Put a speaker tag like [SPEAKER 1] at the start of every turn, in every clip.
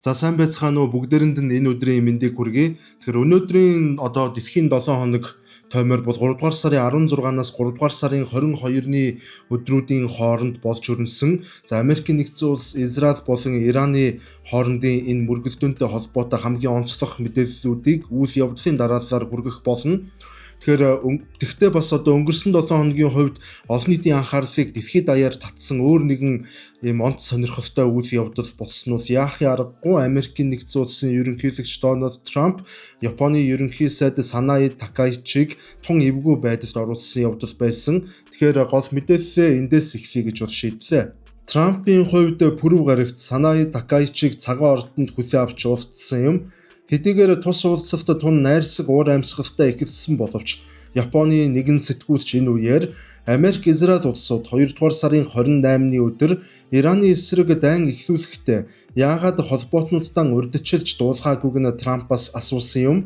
[SPEAKER 1] За, сайн байцгаана уу, бүгдээрэнд нь энэ өдрийн мэндийг хүргэе. Тэгэхээр өнөөдрийн одоо дэлхийн 7 хоног тоймоор бол 3 дугаар сарын 16-наас 3 дугаар сарын 22-ны өдрүүдийн хооронд болж өрнөсөн. За, Америкийн нэгдсэн улс, Израиль болон Ираны хоорондын энэ мөргөлдөөнтэй холбоотой хамгийн онцлог мэдээллүүдийг үйл явдлын дараалалаар хүргэх болно. Тэгэхээр тэгтээ бас одоо өнгөрсөн 7 хоногийн хувьд олон нийтийн анхаарлыг дэлхийд даяар татсан өөр нэгэн ийм онц сонирхолтой үйл явдал болсноос яахын аргагүй Америкийн нэгдсэн улсын ерөнхийлөгч Дональд Трамп Японы ерөнхий сайд Санаи Такаичиг тун эвгүй байдалд оруулсан явдал байсан. Тэгэхээр гол мэдээллээ эндээс эхлэе гэж бол шийдлээ. Трампын хувьд пүрэв гарагт Санаи Такаичиг Цагаан ордонд хүлээн авч уулзсан юм. Хэдийгээр тус уулзалт тун найрсаг уур амьсгалтай эхэлсэн боловч Японы нэгэн сэтгүүлч энэ үеэр Америк, Израиль улсууд 2 дугаар сарын 28-ны өдөр Ираны эсрэг дайн эхлүүлэхдээ яагаад холбоотнуудтай урьдчилж дуулгаагүйг нь Трампаас асуусан юм.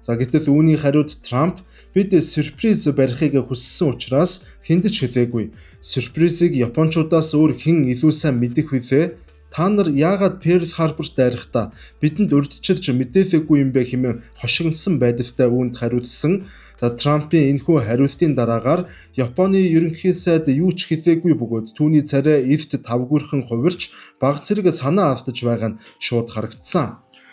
[SPEAKER 1] За, гэтэл үүний хариуд Трамп "Бид сюрприз барихыг хүссэн учраас хэнд ч хэлээгүй. Сюрпризийг японочдоос өөр хэн илүү сайн мэдэх билээ? Та нар яагаад Перл Харборт дайрахдаа бидэнд урьдчилж мэдээлээгүй юм бэ?" хэмээн хошигносон байдалтай үүнд хариулсан. За, Трампын энэхүү хариултын дараагаар Японы ерөнхий сайд юу ч хэлээгүй бөгөөд түүний царай эрт тавгүйрхэн хувирч, бага зэрэг санаа алдаж байгаа нь шууд харагдсан.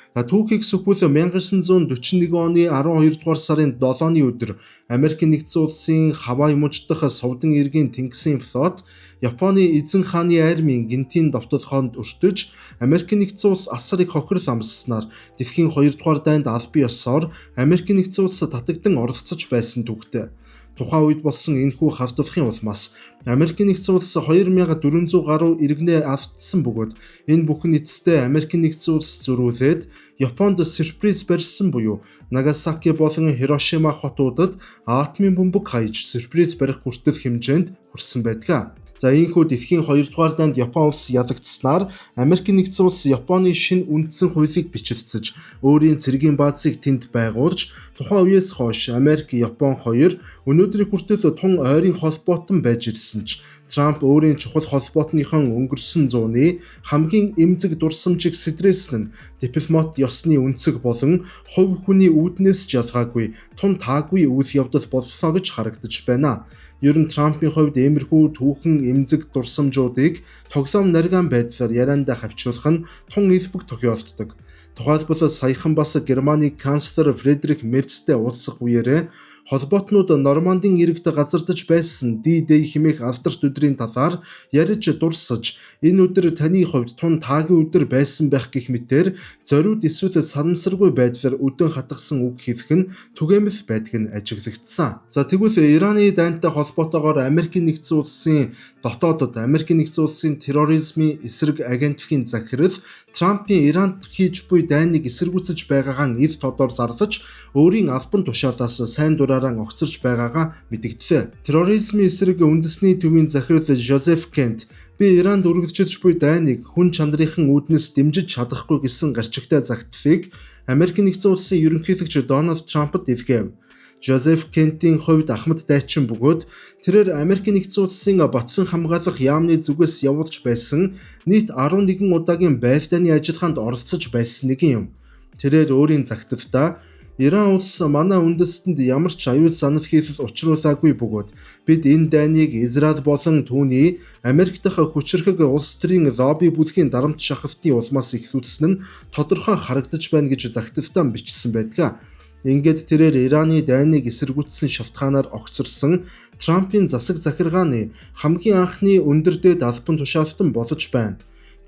[SPEAKER 1] Түүхийг сөхвөл 1941 оны 12 дугаар сарын 7-ны өдөр Америкийн нэгдсэн улсын Хавай мужид дахь Сувдан эргийн тэнгисийн флот Японы эзэн хааны армийн гэнэтийн довтолгоонд өртөж, Америкийн нэгдсэн улс асар их хохирол амсснаар дэлхийн 2 дугаар дайнд албан ёсоор Америкийн нэгдсэн улс татагдан оролцож байсан түүхтэй. Тухайн үед болсон энэхүү халдлагын улмаас Америкийн нэгдсэн улс 2400 гаруй иргэнээ алдсан бөгөөд энэ бүхэн эцэстээ Америкийн нэгдсэн улс зөрүүлээд Японд сюрприз барьсан буюу Нагасаки болон Хирошима хотуудад атомын бөмбөг хаяж сюрприз барих хүртэл хэмжээнд хүрсэн байдаг. За, ийнхүү дэлхийн 2 дугаар дайнд Япон улс ялагдсанаар Америкийн нэгдсэн улс Японы шинэ үндсэн хуулийг бичилцэж, өөрийн цэргийн баазыг тэнд байгуулж, тухайн үеэс хойш Америк, Япон хоёр өнөөдрийг хүртэл тун ойрын холбоотон байж ирсэн ч Трамп өөрийн чухал холбоотныхон өнгөрсөн зууны хамгийн эмзэг дурсамжийг сэдрээсэн нь дипломат ёсны өнцөг болон хувь хүний үүднээс ч ялгаагүй тун таагүй үйл явдал боллоо гэж харагдаж байна. Ер нь Трампын хувьд иймэрхүү түүхэн эмзэг дурсамжуудыг тоглоом нариган байдлаар яриандаа хавчуулах нь тун элбэг тохиолддог. Тухайлбал, саяхан бас Германы канцлер Фредерик Мерцтэй уулзах үеэрээ холбоотнууд Нормандын эрэгт газардаж байсан D-Day хэмээх алдарт өдрийн талаар ярьж дурсаж, энэ өдөр таны хувьд тун таагүй өдөр байсан байх гэх мэтээр зориуд эсвэл санамсаргүй байдлаар өдөн хатгасан үг хэлэх нь түгээмэл байдаг нь ажиглагдсан. За, тэгвэл Ираны дайнтай холбоотойгоор Америкийн нэгдсэн улсын дотоодод Америкийн нэгдсэн улсын терроризмын эсрэг агентлагийн захирал Трампын Иранд хийж буй дайныг эсэргүүцэж байгаагаа ил тодоор зарлаж, өөрийн албан тушаалаас сайн дураараа огцорч байгаагаа мэдэгдлээ. Терроризмын эсрэг үндэсний төвийн захирал Жозеф Кент "Би Иранд үргэлжилж буй дайныг хүн чандрынхан үүднээс дэмжиж чадахгүй" гэсэн гарчигтай захидлыг Америкийн нэгдсэн улсын ерөнхийлөгч Дональд Трампд илгээв. Жозеф Кентийн хувьд ахмад дайчин бөгөөд тэрээр Америкийн нэгдсэн улсын батлан хамгаалах яамны зүгээс явуулж байсан нийт 11 удаагийн байлдааны ажиллагаанд оролцож байсан нэгэн юм. Тэрээр өөрийн захидалдаа "Иран улс манай үндэстэнд ямар ч аюул заналт хийх учруулаагүй бөгөөд бид энэ дайныг Израиль болон түүний Америк дахь хүчирхэг улс төрийн лобби бүлгийн дарамт шахалтын улмаас эхлүүлсэн нь тодорхой харагдаж байна" гэж захидалдаа бичсэн байдаг. Ингээд тэрээр Ираны дайныг эсэргүүцсэн шалтгаанаар огцорсон Трампын засаг захиргааны хамгийн анхны өндөр дээд албан тушаалтан болж байна.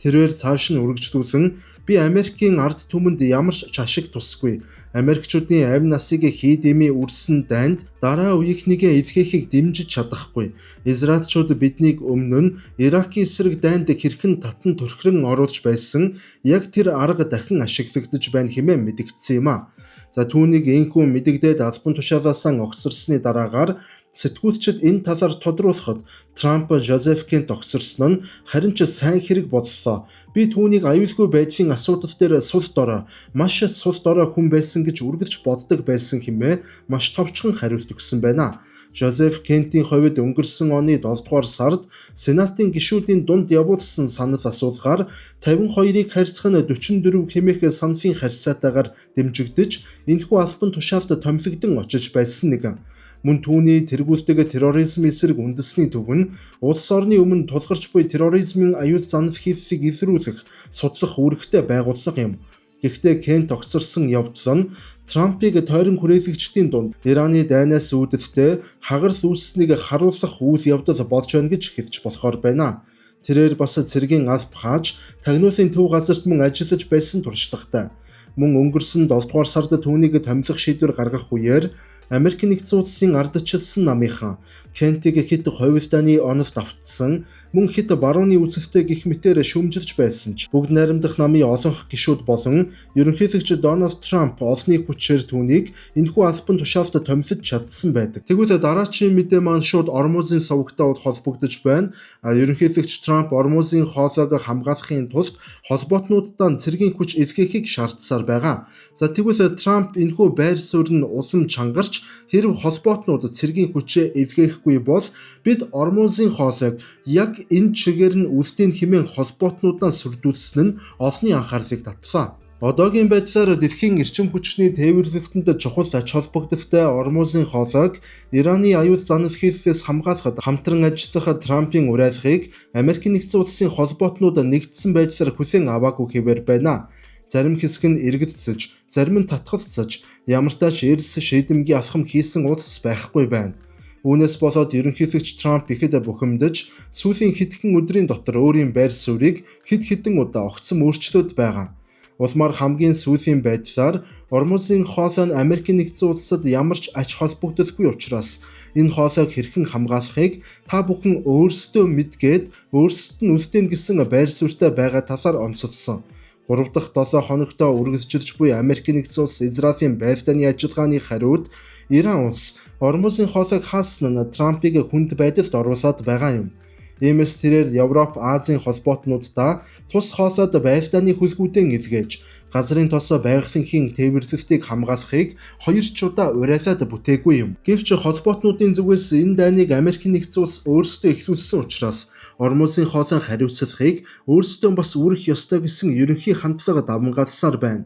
[SPEAKER 1] Тэрээр цааш нь үргэлжлүүлэн "Би Америкийн ард түмэнд ямар ч ашиг тусгүй. Америкчуудын амь насыг хий дэмий үрсэн дайнд дараа үеийнхнийгээ илгээхийг дэмжиж чадахгүй. Израильчууд биднийг өмнө нь Иракийн эсрэг дайнд хэрхэн татан турхиран оруулж байсан, яг тэр арга дахин ашиглагдаж байна" хэмээн мэдэгдсэн юм а. За, түүнийг ийнхүү мэдэгдээд албан тушаалаасаа огцорсны дараагаар Сэтгүүлчид энэ талаар тодруулахад Трамп Жозеф Кент огцорсон нь харин ч сайн хэрэг боллоо. Би түүнийг аюулгүй байдлын асуудал дээр сул дорой, маш сул дорой хүн байсан гэж үргэлж боддог байсан хэмээн маш товчхон хариулт өгсөн байна. Жозеф Кентийн хувьд өнгөрсөн оны 7 дугаар сард Сенатын гишүүдийн дунд явуулсан санал асуулгаар 52-ыг харьцах нь 44 хэмээх саналын харьцаатайгаар дэмжигдэж энэхүү албан тушаалд томилогдсон очиж байсан нэг. Мөн түүний тэргүүлдэг терроризм эсрэг үндэсний төв нь улс орны өмнө тулгарч буй терроризмын аюул заналхийллийг илрүүлэх, судлах үүрэгтэй байгууллага юм. Гэхдээ Кент огцорсон явдал нь Трампыг тойрон хүрээлэгчдийн дунд Ираны дайнаас үүдэлтэй хагарал үүссэнийг харуулах үйл явдал болж байна гэж хэлж болохоор байна. Тэрээр бас цэргийн алба хааж тагнуулын төв газарт мөн ажиллаж байсан туршлагатай. Мөн өнгөрсөн 7 дугаар сард түүнийг томилох шийдвэр гаргах үеэр Америк нэгдсэн улсын ардчилсан намынхан Кентийг хэт хувилдааны онолд автсан, мөн хэт барууны үзэлтэй гэх мэтээр шүүмжилж байсан ч бүгд найрамдах намын олонх гишүүд болон ерөнхийлөгч Дональд Трамп олонний хүчээр түүнийг энэхүү албан тушаалд томилож чадсан байдаг. Тэгвэл дараачийн мэдээ маань шууд Ормузын сувагтай холбогдож байна. Ерөнхийлөгч Трамп Ормузын хоолойг хамгаалахын тулд холбоотнууддаа цэргийн хүч илгээхийг шаардсаар байгаа. За, тэгвэл Трамп энэхүү байр суурь нь улам чангарч, хэрв холбоотнууд цэргийн хүчээ илгээхгүй бол бид Ормузын хоолойг яг энэ чигээр нь үлдээнэ хэмээн холбоотнуудаа сүрдүүлсэн нь олонний анхаарлыг татлаа. Одоогийн байдлаар дэлхийн эрчим хүчний тээвэрлэлтэнд чухал ач холбогдолтой Ормузын хоолойг Ираны аюул заналхийллээс хамгаалахад хамтран ажиллах Трампын уриалгыг Америк нэгдсэн улсын холбоотнууд нэгдсэн байдлаар хүлээн аваагүй хэвээр байна. Зарим хэсэг нь эргэлзэж, зарим нь татгалзаж, ямартай ч эрс шийдэмгий алхам хийсэн улс байхгүй байна. Үүнээс болоод ерөнхийлөгч Трамп ихэд бухимдаж, сүүлийн хэдхэн өдрийн дотор өөрийн байр суурийг хэд хэдэн удаа огцом өөрчлөөд байгаа. Улмаар хамгийн сүүлийн байдлаар Ормузын хоолой нь Америкийн нэгдсэн улсад ямар ч ач холбогдолгүй учраас энэ хоолойг хэрхэн хамгаалахыг та бүхэн өөрсдөө мэдгээд өөрсдөд нь үлдээнэ гэсэн байр суурьтай байгаа талаар онцолсон. 3 дахь 7 хоногтоо үргэлжилж буй Америк нэгдсэн улс Израилийн байлдааны ажиллагааны хариуд Иран улс Ормузын хоолойг хаасан нь Трампыг хүнд байдалд оруулаад байгаа юм. Иймээс тэрээр Европ, Азийн холбоотнууддаа тус хоолойд байлдааны хүлгүүдэн илгээж, газрын тосоо байгалийн тээвэрлэлтийг хамгаалахыг хоёр ч удаа уриалаад бүтээгүй юм. Гэвч холбоотнуудын зүгээс энэ дайныг Америк нэгдсэн улс өөрсдөө эхлүүлсэн учраас Ормузын хоолой хариуцлагыг өөрсдөө бас үүрэх ёстой гэсэн ерөнхий хандлага давамгайлсаар байна.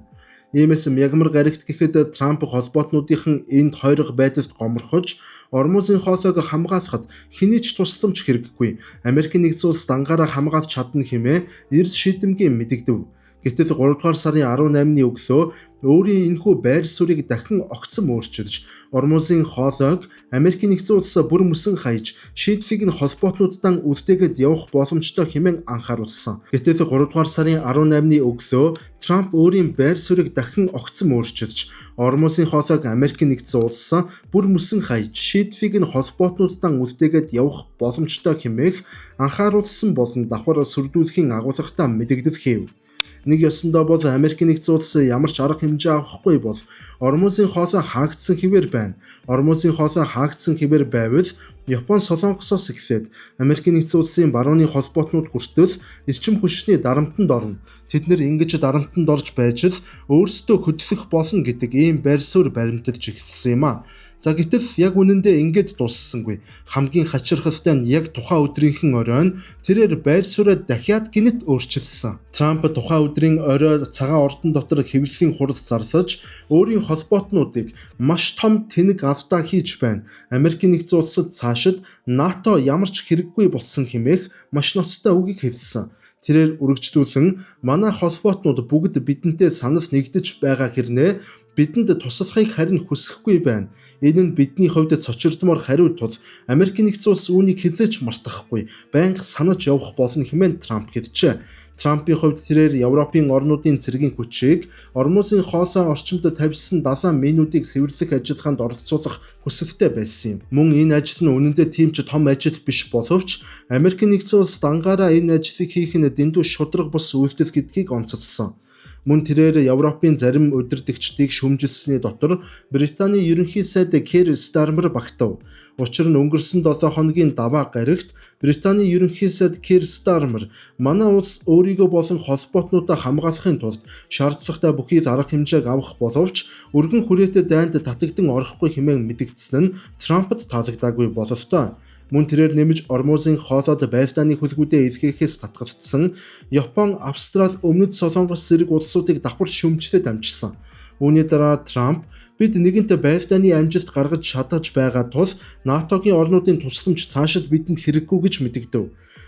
[SPEAKER 1] Иймээс мягмар гаригт гэхэд Трамп холбоотнуудынхан энд хойрог байдалд гоморхож, Ормузын хоолойг хамгаалахад хэний ч тусламж хэрэггүй. Америк нэгдсэн улс дангаараа хамгаалж чадна хэмээн эрс шийдэмгий мэдэгдэв. Гэтэл 3 дугаар сарын 18-ны өглөө өөрийн энэхүү байр суурийг дахин огцом өөрчилж, Ормузын хоолойг Америкийн нэгдсэн улс бүр мөсөн хаяж, шийдлийг нь холбоотнууддаа үлдээгээд явах боломжтой хэмээн анхааруулсан. Гэтэл 3 дугаар сарын 18-ны өглөө Трамп өөрийн байр суурийг дахин огцом өөрчилж, Ормузын хоолойг Америкийн нэгдсэн улс бүр мөсөн хаяж, шийдлийг нь холбоотнууддаа үлдээгээд явах боломжтой хэмээх анхааруулсан болон давхар сүрдүүлэхийн агуулгатай мэдэгдэл хийв. Нэг ёсондоо бол Америк нэгдсэн улс ямар ч арга хэмжээ авахгүй бол Ормузын хоолой хаагдсан хэвээр байна. Ормузын хоолой хаагдсан хэвээр байвал Япон, Солонгосоос эхлээд Америк нэгдсэн улсын барууны холбоотнууд хүртэл эрчим хүчний дарамтанд орно. Тэд нар ингэж дарамтанд орж байж л өөрсдөө хөдлөх болно гэдэг ийм байр суурь баримталж эхэлсэн юм а. За, гэтэл яг үнэндээ ингэж дууссангүй. Хамгийн хачирхалтай нь яг тухайн өдрийнхэн оройн тэрээр байр сууриа дахиад гэнэт өөрчилсөн. Трамп тухайн өдрийн орой цагаан ордон дотор хэвлэлийн хурал зарлаж, өөрийн холбоотнуудыг маш том тэнэг алдаа хийж байна. Америкийн нэгдсэн улсад цаашид НАТО ямар ч хэрэггүй болсон хэмээх маш ноцтой үгийг хэлсэн. Тэрээр үргэлжлүүлэн, манай холбоотнууд бүгд бидэнтэй санал нэгдэж байгаа хэрнээ бидэнд туслахыг харин хүсэхгүй байна. Энэ нь бидний хувьд цочирдмоор хариу тул Америк нэгдсэн улс үүнийг хэзээ ч мартахгүй, байнга санаж явах болно хэмээн Трамп хэлжээ. Трампын хувьд тэрээр Европын орнуудын цэргийн хүчийг Ормузын хоолой орчимд тавьсан далайн минүүдийг сэвэрлэх ажиллагаанд оролцуулах хүсэлтэй байсан юм. Мөн энэ ажил нь үнэндээ тийм ч том ажил биш боловч Америк нэгдсэн улс дангаараа энэ ажлыг хийх нь дэндүү шударга бус үйлдэл гэдгийг онцолсон. Мөн тэрээр Европын зарим удирдагчдыг шүүмжилсэний дотор Британий ерөнхий сайд Кир Стармер багтав. Учир нь өнгөрсөн 7 хоногийн даваа гарагт Британий ерөнхий сайд Кир Стармер манай улс өөрийгөө болон холбоотнуудаа хамгаалахын тулд шаардлагатай бүхий л арга хэмжээг авах боловч өргөн хүрээтэй дайнд татагдан орохгүй хэмээн мэдэгдсэн нь Трампд таалагдаагүй бололтой. Мөн тэрээр нэмж Ормузын хоолойд байлдааны хүлгүүдээ илгээхээс татгалцсан Япон, Австрали, Өмнөд Солонгос зэрэг улсуудыг давхар шүүмжлээд амжсан. Үүний дараа Трамп бид нэгэнт байлдааны амжилт гаргаж чадаж байгаа тул НАТО-гийн орнуудын тусламж цаашид бидэнд хэрэггүй гэж мэдэгдэв.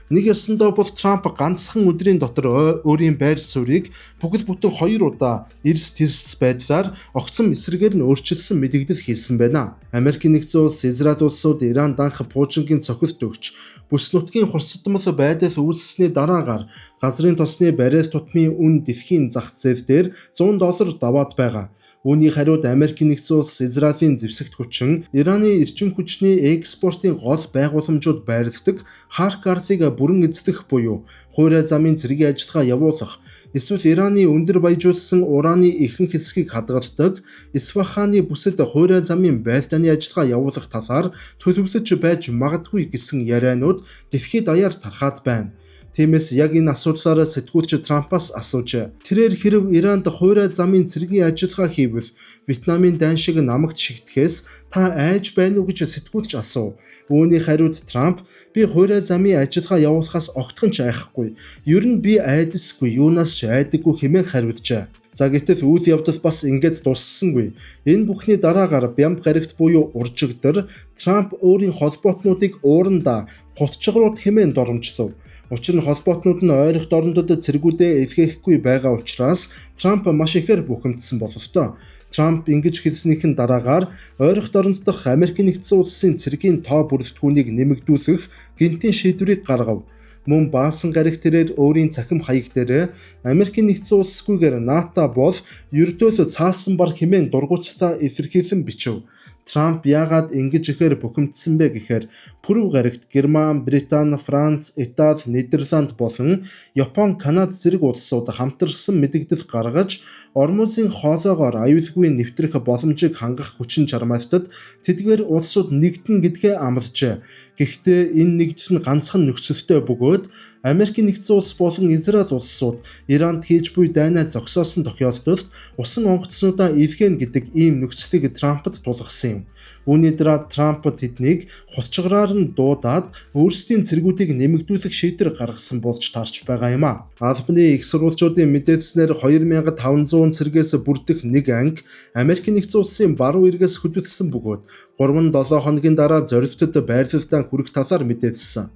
[SPEAKER 1] Нэг ёсондоо бол Трамп ганцхан өдрийн дотор өөрийн байр суурийг бүхэл бүтэн 2 удаа эрс тэсц байдлаар огцом эсрэгээр нь өөрчилсөн мэдэгдэл хийсэн байна. Америкийн нэгдсэн улс, Израиль улсууд Иран данх пуужингийн цохилт өгч бүс нутгийн хурцдмал байдал үүссэний дараагаар газрын тосны баррел тутмын үн дэлхийн зах зээл дээр $100 даваад байгаа. Үүний хариуд Америкийн нэгдсэн улс, Израилийн зэвсэгт хүчин, Ираны эрчим хүчний экспортын гол байгууламжууд байрладаг Харк арлыг бүрэн эзлэх буюу хуурай замын цэргийн ажиллагаа явуулах, эсвэл Ираны өндөр баяжуулсан ураны ихэнх хэсгийг хадгалдаг Исфаханы бүсэд хуурай замын байлдааны ажиллагаа явуулах талаар төлөвлөж байж магадгүй гэсэн ярианууд дэлхийд даяар тархаад байна. Тиймээс яг энэ асуудлаараа сэтгүүлч Трампаас асууж, тэрээр хэрв Иранд хуурай замын цэргийн ажиллагаа хийвэл Вьетнамын дайн шиг намагт шигтгэхээс та айж байна уу гэж сэтгүүлч асуув. Үүний хариуд Трамп би хуурай замын ажиллагаа явуулахаас огтхон ч айхгүй. Ер нь би айдасгүй, юунаас ч айдаггүй хэмээн хариуджээ. За гэтэл үйл явдал бас ингээд дууссангүй. Энэ бүхний дараагаар Бямб гарагт буюу уржигдар Трамп өөрийн холбоотнуудыг уурандаа хутчгрууд хэмээн доромжлов. Учир нь холбоотнууд нь ойрох дорнодод цэргүүдээ илгээхгүй байгаа учраас Трамп маш ихээр бухимдсан бололтой. Трамп ингэж хэлснийхэн дараагаар ойрох дорнод дахь Америкийн нэгдсэн улсын цэргийн тоо бүрэлдэхүүнийг нэмэгдүүлэх гэнтийн шийдвэрийг гаргав. Мөн баасан гараг тэрээр өөрийн цахим хаяг дээр Америкийн нэгдсэн улсгүйгээр НАТО бол ердөөл цаасан бар хэмээн дургуутсаа илэрхийлэн бичив. Трамп яагаад ингэж ихээр бухимдсан бэ гэхээр пүрэв гарагт Герман, Британи, Франц, Итали, Нидерланд болон Япон, Канада зэрэг улсууд хамтарсан мэдэгдэл гаргаж Ормузын хоолоогоор аюулгүй нэвтрэх боломжийг хангах хүчин чармайлтад тэдгээр улсууд нэгдэн гэдгээ амлажээ. Гэхдээ энэ нэгдэл нь ганцхан нөхцөлтэй бөгөөд Америкийн нэгдсэн улс болон Израиль улсууд Иранд хийж буй дайнаа зогсоосон тохиолдолд усан онгоцнуудаа илгээнэ гэдэг ийм нөхцөлийг Трампд тулгасан юм. Үүний дараа Трамп тэднийг хулчгараар нь дуудаад өөрсдийн цэргүүдийг нэмэгдүүлэх шийдвэр гаргасан болж таарч байгаа юм а. Албаны их сурвалжуудын мэдээлснээр 2500 цэргээс бүрдэх нэг анги Америкийн нэгдсэн улсын баруун эргээс хөдөлсөн бөгөөд 3-7 хоногийн дараа зорилтод байрлалдаа хүрэх талаар мэдээлсэн.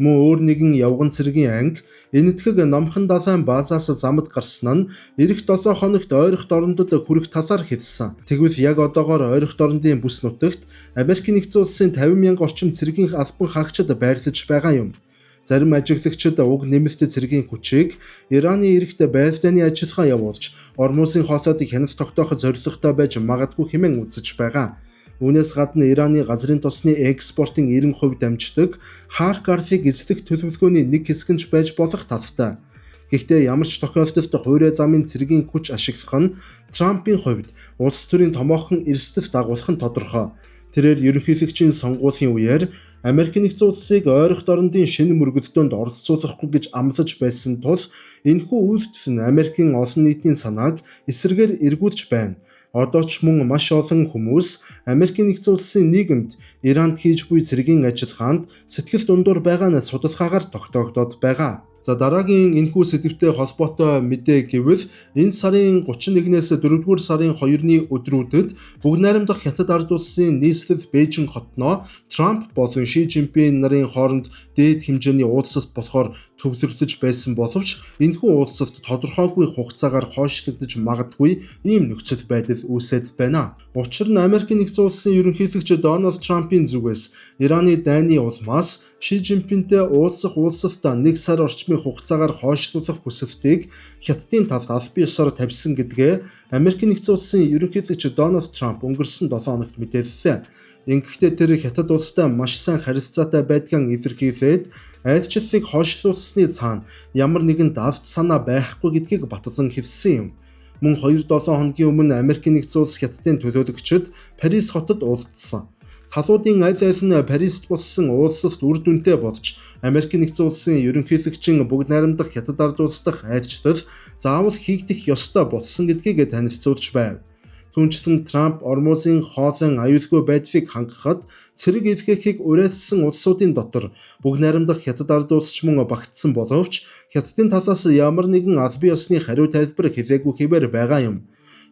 [SPEAKER 1] Мөн өөр нэгэн явган цэргийн анги Энэтхэг Номхон далайн баазаас замд гарсан нь ирэх 7 хоногт ойрох дорнодод хүрэх талаар хэлсэн. Тэгвэл яг одоогоор ойрох дорнодын бүс нутагт Америкийн нэгдсэн улсын 50,000 орчим цэргийн албан хаагчид байрлаж байгаа юм. Зарим ажиглагчид уг нэмэлт цэргийн хүчийг Ираны эрэгт байлдааны ажиллагаа явуулж Ормузын хоолойдыг хяналт тогтоох зорилготой байж магадгүй хэмээн үзэж байгаа. Үүнээс гадна Ираны газрын тосны экспортын 90% дамждаг Харк арлыг эзлэх төлөвлөгөөний нэг хэсэг нь ч байж болох талтай. Гэхдээ ямар ч тохиолдолд хуурай замын цэргийн хүч ашиглах нь Трампын хувьд улс төрийн томоохон эрсдэл дагуулах нь тодорхой. Тэрээр ерөнхийлөгчийн сонгуулийн үеэр Америк нэгдсэн улсыг ойрох дорнодын шинэ мөргөлдөөнд оролцуулахгүй гэж амлаж байсан тул энэхүү үйлдэл нь Америкийн олон нийтийн санааг эсрэгээр эргүүлж байна. Одоо ч мөн маш олон хүмүүс Америкийн нэгдсэн улсын нийгэмд Иранд хийж буй цэргийн ажиллагаанд сэтгэл дундуур байгаа нь судалгаагаар тогтоогдоод байгаа. За дараагийн энэхүү сэдэвтэй холбоотой мэдээ гэвэл энэ сарын 31-ээс 4-р сарын 2-ны өдрүүдэд бүгд найрамдах Хятад ард улсын нийслэл Бээжин хотноо Трамп болон Ши Жинпин нарын хооронд дээд хэмжээний уулзалт болохоор төвлөрлөж байсан боловч энэхүү уулзалт тодорхойгүй хугацаагаар хойшлогдож магадгүй ийм нөхцөл байдал үүсээд байна. Учир нь Америкийн нэгдсэн улсын ерөнхийлөгч Дональд Трампын зүгээс Ираны дайны улмаас Ши Жинпинтэй уулзах уулзалтаа 1 сар орчмын хугацаагаар хойшлуулах хүсэлтийг Хятадын талд аль бие ёсоор тавьсан гэдгээ Америкийн нэгдсэн улсын ерөнхийлөгч Дональд Трамп өнгөрсөн 7 хоногт мэдээллээ. Ингэхдээ тэр Хятад улстай маш сайн харилцаатай байдгийг илэрхийлээд айлчлалыг хойшлуулсны цаана ямар нэгэн далд санаа байхгүй гэдгийг батлан хэлсэн юм. Мөн 2-7 хоногийн өмнө Америкийн нэгдсэн улс Хятадын төлөөлөгчид Парис хотод уулзсан. Талуудын аль аль нь Парист болсон уулзалт үр дүнтэй болж Америкийн нэгдсэн улсын ерөнхийлөгчийн бүгд найрамдах Хятад ард улс дахь айлчлал заавал хийгдэх ёстой болсон гэдгийг танилцуулж байв. Түүнчлэн Трамп Ормузын хоолойн аюулгүй байдлыг хангахад цэрэг илгээхийг уриалсан улсуудын дотор бүгд найрамдах Хятад ард улс ч мөн багтсан боловч Хятадын талаас ямар нэгэн албан ёсны хариу тайлбар хэлээгүй хэвээр байгаа юм.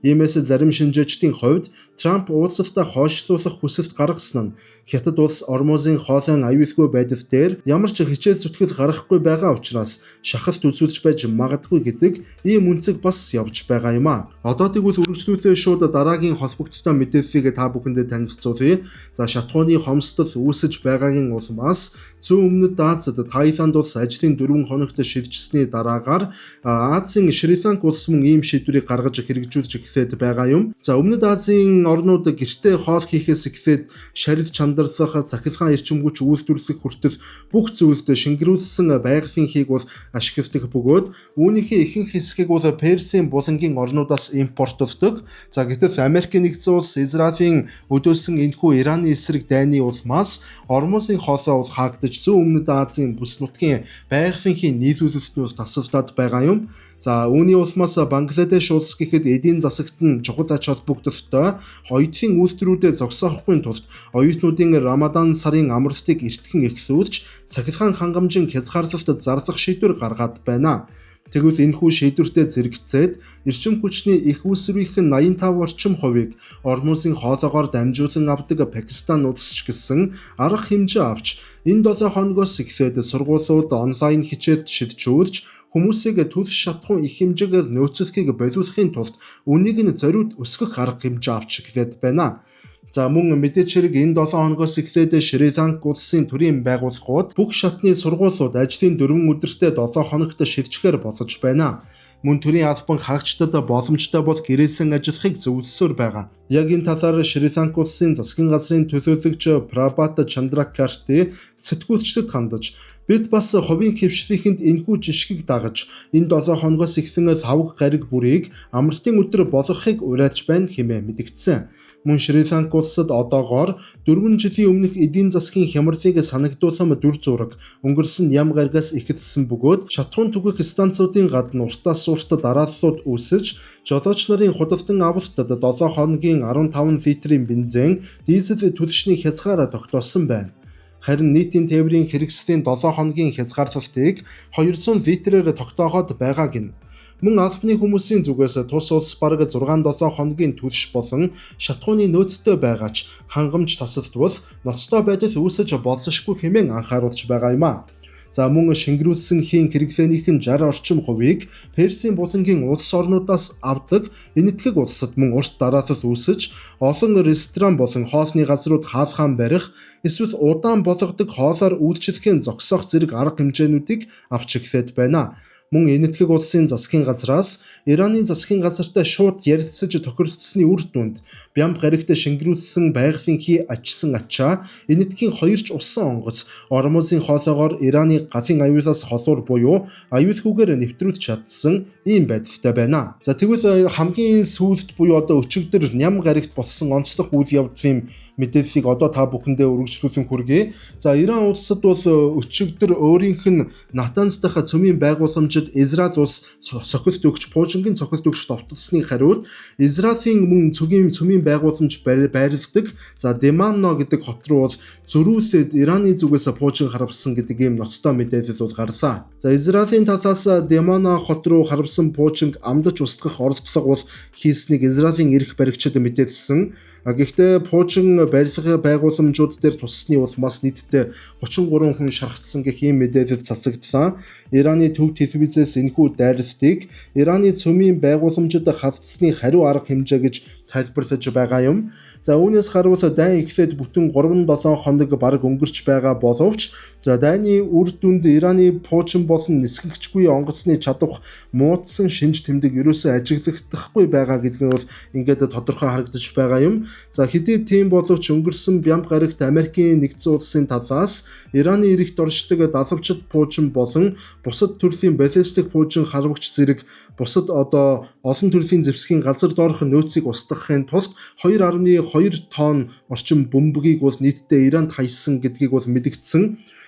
[SPEAKER 1] Иймээс зарим шинжээчдийн хувьд Трамп уулзалтаа хойшлуулах хүсэлт гаргасан нь Хятад улс Ормузын хоолойн аюулгүй байдал дээр ямар ч хичээл зүтгэл гаргахгүй байгаа учраас шахалт үзүүлж байж магадгүй гэдэг ийм үнцэг бас явж байгаа юм а. Одоо тэгвэл үргэлжлүүлээ шууд дараагийн холбогдолтой мэдээллийг та бүхэндээ танилцуулъя. За, шатахууны хомсдол үүсэж байгаагийн улмаас зүүн өмнөд Азид Таиланд улс ажлын 4 хоногт шилжсэний дараагаар Азийн Шри Ланк улс мөн ийм шийдвэрийг гаргаж хэрэгжүүлж эхлээд байгаа юм. За, Өмнөд Азийн орнууд гэртээ хоол хийхээс эхлээд шарил чандарлах, цахилгаан эрчим хүч үйлдвэрлэх хүртэл бүх зүйлд шингэрүүлсэн байгалийн хийг бол ашигладаг бөгөөд үүнийхээ ихэнх хэсгийг бол Персийн булангийн орнуудаас импортлдог. За, гэтэл Америкийн нэгдсэн улс Израилийн өдөөсөн энэхүү Ираны эсрэг дайны улмаас Ормузын хоолой бол хаагдаж зүүн өмнөд Азийн бүс нутгийн байгалийн хийн нийлүүлэлт нь тасалдаад байгаа юм. За, үүний улмаас Бангладеш улс гэхэд эдийн засагт нь чухал ач холбогдолтой оюутны үйлдвэрүүдэд зогсоохгүй тулд оюутнуудын Рамадан сарын амралтыг эртхэн эхлүүлж цахилгаан хангамжийн хязгаарлалт зарлах шийдвэр гаргаад байна. Тэгвэл энэхүү шийдвэртэй зэрэгцээд эрчим хүчний их үүсвэрийнх нь 85 орчим хувийг Ормузын хоолоогоор дамжуулан авдаг Пакистан улс ч гэсэн арга хэмжээ авч энэ 7 хоногоос эхлээд сургуулиуд онлайн хичээлд шилжүүлж хүмүүсийг төлс шатахуун их хэмжээгээр нөөцлөхийг болиулахын тулд үнийг нь зориуд өсгөх арга хэмжээ авч эхлээд байна. За, мөн мэдээч хэрэг энэ 7 хоногоос эхлээд Шри Ланк улсын төрийн байгууллагууд бүх шатны сургуулиуд ажлын 4 өдөртөө 7 хоногт шилжихээр болгож байна. Мөн төрийн албан хаагчдад боломжтой бол гэрээсэн ажиллахыг зөвлөсөөр байгаа. Яг энэ талаар Шри Ланк улсын засгийн газрын төлөөлөгч Прабата Чандракарти сэтгүүлчдэд хандаж, бид бас хувийн хэвшлийнхэнд энэхүү жишгийг дагаж энэ 7 хоногоос эхлэн лавг гариг бүрийг амралтын өдөр болгохыг уриалж байна хэмээн мэдгдсэн. Мөн Шри Ланк улсад одоогоор 4 жилийн өмнөх эдийн засгийн хямралыг санагдуулсан дүр зураг өнгөрсөн ям гаригаас эхэлсэн бөгөөд шатахуун түгэх станцуудын гадна уртаас урт дарааллууд үүсэж жолооч нарын худалдан авалтад 7 хоногийн 15 литрийн бензин, дизель төлшний хязгаараа тогтоосон байна. Харин нийтийн тээврийн хэрэгслийн 7 хоногийн хязгаарлалтыг 200 литрээр тогтооход байгаа гинэ. Мөн албаны хүмүүсийн зүгээс тус улс бараг 6-7 хоногийн төлш болон шатахууны нөөцтэй байгаа ч хангамж тасалдвал ноцтой байдал үүсэж болзошгүй хэмээн анхааруулж байгаа юм а. За, мөн шингэрүүлсэн хийн хэрэглээнийх нь 60 орчим хувийг Персийн булангийн улс орнуудаас авдаг Энэтхэг улсад мөн урт дараалал үүсэж олон ресторан болон хоолны газрууд хаалхаан барих эсвэл удаан болгодог хоолоор үйлчлэхээ зогсоох зэрэг арга хэмжээнүүдийг авч эхлээд байна. Мөн Энэтхэг улсын засгийн газраас Ираны засгийн газартай шууд ярилцаж тохиролцсны үр дүнд Бямб гаригт шингэрүүлсэн байгалийн хий ачсан ачаа Энэтхэгийн хоёрч усан онгоц Ормузын хоолоогоор Ираны галын аюулаас холуур буюу аюулгүйгээр нэвтрүүлж чадсан ийм байдалтай байна. За, тэгвэл хамгийн сүүлд буюу одоо өчигдөр Ням гаригт болсон онцлог үйл явдлын мэдээллийг одоо та бүхэндээ үргэлжлүүлэн хүргэе. За, Иран улсад бол өчигдөр өөрийнх нь Натанз дахь цөмийн байгууламжид Израиль улс цохилт өгч пуужингийн цохилт өгч довтолсны хариуд Израилийн мөн цөмийн байгууламж байрладаг. За, Демано гэдэг хот руу бол зөрүүлээд Ираны зүгээс пуужин харвасан гэдэг ийм ноцтой мэдээлэл бол гарлаа. За, Израилийн талаас Демано хот руу харвасан пуужинг амдаж устгах оролдлого бол хийснийг Израилийн эрх баригчид мэдээлсэн. Гэхдээ пуужин барилга байгууламжууд дээр туссны улмаас нийтдээ 33 хүн шархтсан гэх ийм мэдээлэл цацагдлаа. Ираны төв телевизээс энэхүү дайралтыг Ираны цөмийн байгууламжид хавтсны хариу арга хэмжээ гэж тайлбарлаж байгаа юм. За, үүнээс харвал дайн эхлээд бүтэн 3-7 хоног бараг өнгөрч байгаа боловч за дайны үр дүнд Ираны пуучин болон нисгэгчгүй онгоцны чадвах муудсан шинж тэмдэг ерөөсөө ажиглагдахгүй байгаа гэдэг нь бол ингээд тодорхой харагдаж байгаа юм. За, хэдий тийм боловч өнгөрсөн Бямб гарагт Америкийн нэгдсэн улсын талаас Ираны эрэгт оршдог далавчид пуучин болон бусад төрлийн баллистик ракетэлцлэх пуужин харвагч зэрэг бусад одоо олон төрлийн зэвсгийн газар доорх нөөцийг устгахын тулд 2.2 тонн орчим бөмбөгийг бол нийтдээ Иранд хаясан гэдгийг бол мэдэгдсэн.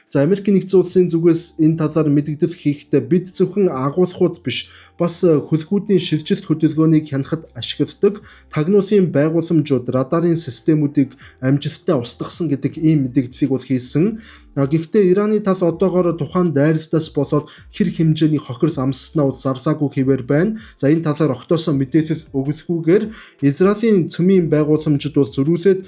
[SPEAKER 1] За, Америкийн нэгдсэн улсын зүгээс энэ талаар мэдэгдэл хийхдээ бид зөвхөн агуулгууд биш, бас хөлгүүдийн шилжилт хөдөлгөөнийг хянахад ашигладаг тагнуулын байгууламжууд, радарын системүүдийг амжилттай устгасан гэдэг ийм мэдэгдлийг бол хийсэн. Гэхдээ Ираны тал одоогоор тухайн дайралтаас болоод хэр хэмжээний хохирол амсснаа бол зарлаагүй хэвээр байна. За, энэ талаар огтоосоо мэдээлэл өгөлгүйгээр Израилийн цөмийн байгууламжид бол зөрүүлээд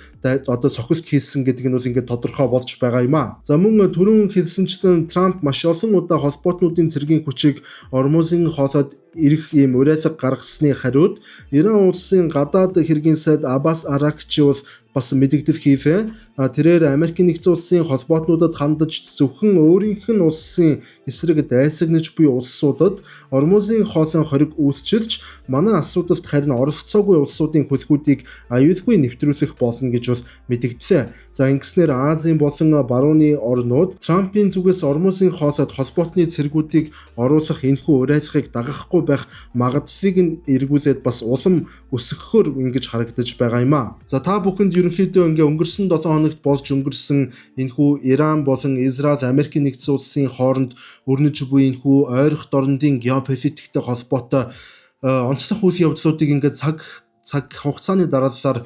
[SPEAKER 1] одоо цохилт хийсэн гэдэг нь бол ингээд тодорхой болж байгаа юм а. За, мөн түрүүн хэлсэнчлэн Трамп маш олон удаа холбоотнуудын цэргийн хүчийг Ормузын хоолойд ирэх ийм уриалга гаргасны хариуд Иран улсын гадаад хэргийн сайд Аббас Аракчи бол бас мэдэгдэл хийлээ. Тэрээр Америкийн нэгдсэн улсын холбоотнуудад хандаж зөвхөн өөрийнх нь улсын эсрэг дайсагнаж буй улсуудад Ормузын хоолойн хориг үйлчилж, манай асуудалд харин оролцоогүй улсуудын хөлгүүдийг аюулгүй нэвтрүүлэх болно гэж бол мэдэгдлээ. За, ингэснээр Азийн болон Барууны орнууд Трампын зүгээс Ормузын хоолойд холбоотны цэргүүдийг оруулах энэхүү уриалгыг дагахгүй байх магадлалыг нь эргүүлээд бас улам өсгөхөөр ингэж харагдаж байгаа юм а. За, та бүхэнд ерөнхийдөө ингээ өнгөрсөн 7 хоногт болж өнгөрсөн энэхүү Иран болон Израиль, Америкийн нэгдсэн улсын хооронд өрнөж буй энэхүү ойрох дорнодын геополитиктэй холбоотой онцлог үйл явдлуудыг ингээд цаг цаг хугацааны дараалалаар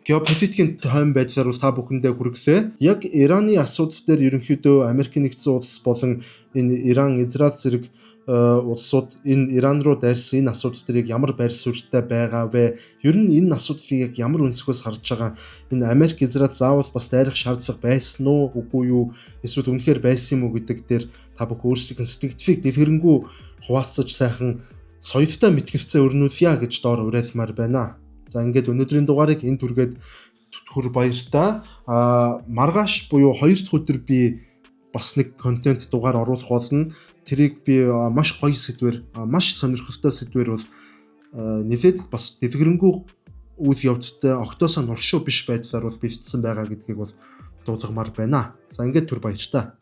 [SPEAKER 1] геополитикийн тойм байдлаар бол та бүхэндээ хүргэлээ. Яг Ираны асуудал дээр ерөнхийдөө Америкийн нэгдсэн улс болон энэ Иран, Израиль зэрэг улсууд энэ Иран руу дайрсан энэ асуудал дээр яг ямар байр суурьтай байгаа вэ? Ер нь энэ асуудлыг яг ямар өнцгөөс харж байгаа? Энэ Америк, Израиль заавал бас дайрах шаардлага байсан уу, үгүй юу? Эсвэл үнэхээр байсан юм уу гэдэг дээр та бүхэн өөрсдийн сэтгэгдлийг дэлгэрэнгүй хуваалцаж, сайхан соёлтой мэтгэлцээ өрнүүлье гэж доор уриалмаар байна. За, ингээд өнөөдрийн дугаарыг энэ түргээд түр баяртай. Маргааш буюу хоёр дахь өдөр би бас нэг контент дугаар оруулах болно. Тэрийг би маш гоё сэдвэр, маш сонирхолтой сэдвэр бол нэлээд бас дэлгэрэнгүй үйл явцтай, огтоосоо нуршуу биш байдлаар бол бэлдсэн байгаа гэдгийг бол дуулгамаар байна. За, ингээд түр баяртай.